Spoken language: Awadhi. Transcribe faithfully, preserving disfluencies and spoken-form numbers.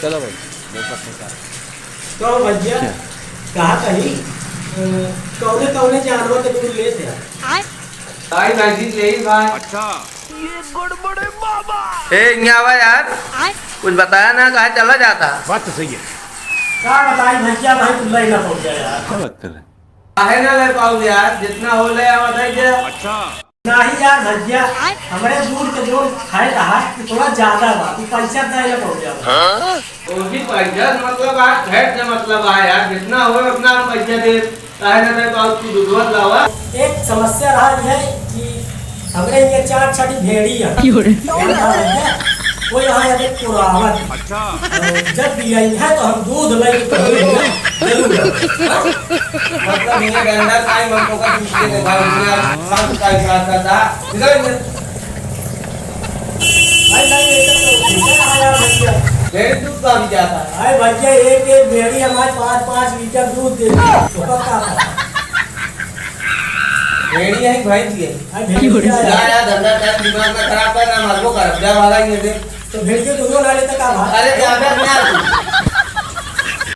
चलो भाई, बहुत अच्छा। तो भैया, क्या? कहा कहीं, अ, कौने कौने जानवर के दूध लेते हैं? भाई, भैंसी यही भाई। अच्छा। ए, इहाँ आवा यार। कुछ बताया ना, कहाँ चला जाता? बात तो सही है। का बताई भैया, भाई कुल्ला ही ना पहुँचा यार। क्या बात कर रहे हैं? काहे ना ले पाऊ यार, जितना हो ले आवा दे दे। अच्छा। नहीं यार भैया, हमरे दूध के जो फैट है, कि थोड़ा ज्यादा बा, तू पैसा दे ना पहुँचा। हाँ? वो भी पैसा से मतलब है, फैट से मतलब है यार, जितना हो उतना हम पैसा दे। काहे ना दे पाऊ, तू दूधवा लावा। एक समस्या रहा यह कि हमरे ये चार छठी भेड़ी है। क्यों रे? वो यहाँ है, वो यहाँ है, देख, पुरावत। अच्छा। और जब भी आई है तो हम दूध लेके तो जरूर, जरूर आवे। हाँ? मतलब ये गंदा खाई, हमको का दूध दे दे भाई, इतना साफ सफाई का करता। इधर इधर। भाई, नहीं, ये तो दूध है यार भैया। भेड़ी दूध का भी जाता है। अरे भैया, एक एक भेड़ी हमारे पाँच पाँच लीटर दूध देती है। तो पता है। भेड़ी है, भैंस है? अरे भेड़ी है। यार, यार, धंधा टाइम दिमाग ना खराब कर, ना मारबो कर, जा भागा ये दे। तो भेड़ी के दूधो ना लेता का भाई? अरे, जा, जा, जा।